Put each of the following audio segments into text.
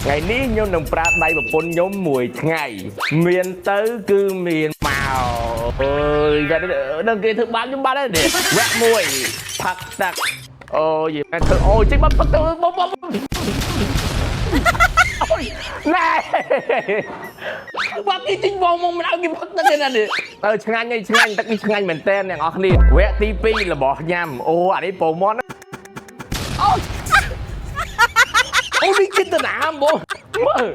ថ្ងៃនេះខ្ញុំនឹងប្រើដៃប្រពន្ធខ្ញុំមួយថ្ងៃមានទៅគឺមានមកអើយវគ្គនេះដឹងគេធ្វើបាបខ្ញុំបាត់ហើយនេះវគ្គមួយផឹកទឹកអូយមែនធ្វើអូយចេញមកផឹកទៅបងបងអូយណែបាក់គេចេញបងមកមិនឲ្យគេផឹកទឹកទេណានេះទៅឆ្ងាញ់ឯងឆ្ងាញ់ទឹកនេះឆ្ងាញ់មែនតើអ្នកនរគ្នាវគ្គទី2របស់ញ៉ាំអូអានេះពោមន់អូអូនេះចិត្តណាបងមើល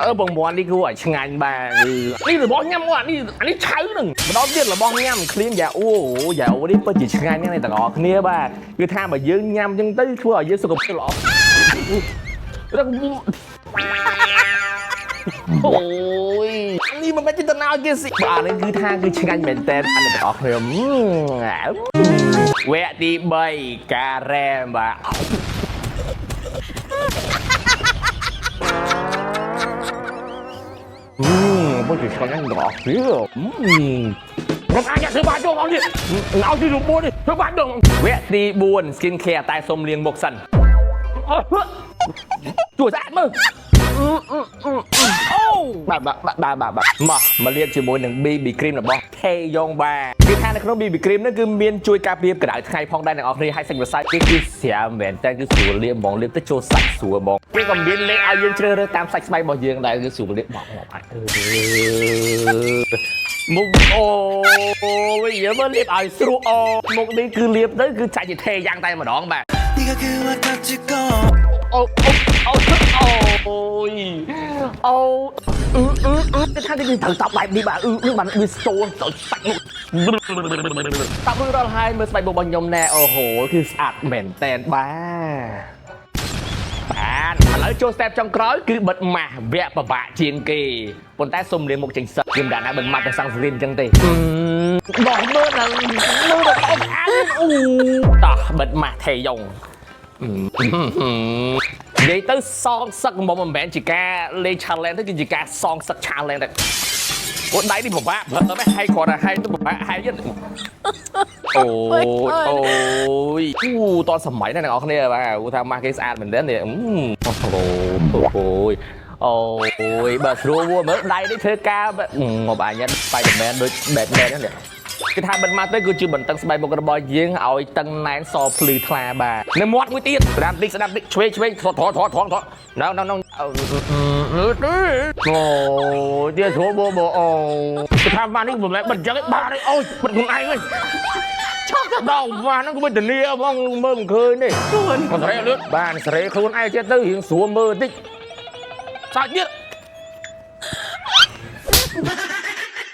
អើបងមន់នេះគួរឲ្យឆ្ងាញ់បាទនេះរបស់ញ៉ាំអូអានេះអានេះឆៅហ្នឹងម្ដងទៀតរបស់ញ៉ាំឃ្លៀងយ៉ាអូយ៉ាអូនេះពិតជាឆ្ងាញ់ណាស់អ្នកទាំងអស់គ្នាបាទគឺថាបើយើងញ៉ាំអញ្ចឹងទៅធ្វើឲ្យយើងសុខភាពល្អអូយនេះមិនមែនចេតនាឲ្យគេស៊ីបាទនេះគឺថាគឺឆ្ងាញ់មែនតើអ្នកទាំងអស់គ្នាវគ្គទី3ការ៉េមបាទ អឺពិតជាឆ្ងាញ់ណាស់អ្នកទាំងអស់គ្នាខ្ញុំអាចធ្វើបាបយកអស់នេះឲ្យទីរបួសនេះធ្វើបាបយកវគ្គទី4 skin care តែសុំលាងមុខសិនជួយស្អាតមើលអូបាទបាទបាទបាទបាទមកមកលាបជាមួយនឹង BB cream របស់ Taeyong បាទគឺថានៅក្នុង BB cream នេះគឺមានជួយការពារកម្ដៅថ្ងៃផងដែរអ្នកនរគ្នាហើយសាច់ម្សៅគេគឺស្រាលមែនតែគឺស្រួលលាបហ្មងលាបទៅចូលសាច់ស្រួលហ្មងគេក៏មានលេខឲ្យយើងជ្រើសរើសតាមសាច់ស្បែករបស់យើងដែរគឺស្រួលលាបបោកមកអាចមុខអូយយើងមកលាបឲ្យស្រួលអូមុខនេះគឺលាបទៅគឺចាច់ជាថេយ៉ាងតែម្ដងបាទ 네가 그와 같이 고 អូអូអូអូយអូអឺអឺអឺគេថាគេត្រូវតបបែបនេះបាទអឺអឺបានវាសូនទៅសាច់មុខតបរួចរាល់ហើយមើលស្បែកមុខរបស់ខ្ញុំណែអូហូគឺស្អាតមែនតែនបាទបានឥឡូវចូល step ចុងក្រោយគឺបិទម៉ាស់វគ្គពិបាកជាងគេប៉ុន្តែសុំលាងមុខចេញសឹកខ្ញុំដាក់ណាបិទម៉ាស់ទៅសង្សរីនអញ្ចឹងទេដោះមើលណាមើលដល់ស្អាតអូតោះបិទម៉ាស់ថេយ៉ុង និយាយទៅសងសឹកមកមិនមែនជាការលេង challenge ទេគឺជាការសងសឹក challenge តែអូដៃនេះពិបាកប្រើមែនហែកគ្រាន់តែហែកទៅពិបាកហែកទៀតអូយអូយអូតសម័យណាស់អ្នកនរគ្នាបាទគូថាម៉ាស់គេស្អាតមែនទែននេះអូអូយអូយបើស្រួលវមើលដៃនេះធ្វើការមកអញ Spider-Man ដូច Batman ហ្នឹងនេះគឺថាបិទម៉ាស់ទៅគឺជាបន្តឹងស្បែកមុខរបស់យើងឲ្យតឹងណែនសភ្លឺថ្លាបាទនៅមាត់មួយទៀតស្ដាប់តិចស្ដាប់តិចឆ្វេងឆ្វេងត្រត្រត្រត្រត្រណៅណៅណៅអូយទៀតស្រួលបបអូគឺថាម៉ាស់នេះមិនមែនបិទចឹងទេបាទអូយបិទខ្លួនឯងវិញឆោតដល់ម៉ាស់ហ្នឹងក៏មិនធានាផងមើលមិនឃើញទេខ្លួនសេរីលឿនបានសេរីខ្លួនឯងទៀតទៅរៀងស្រួលមើលតិចសាច់ទៀត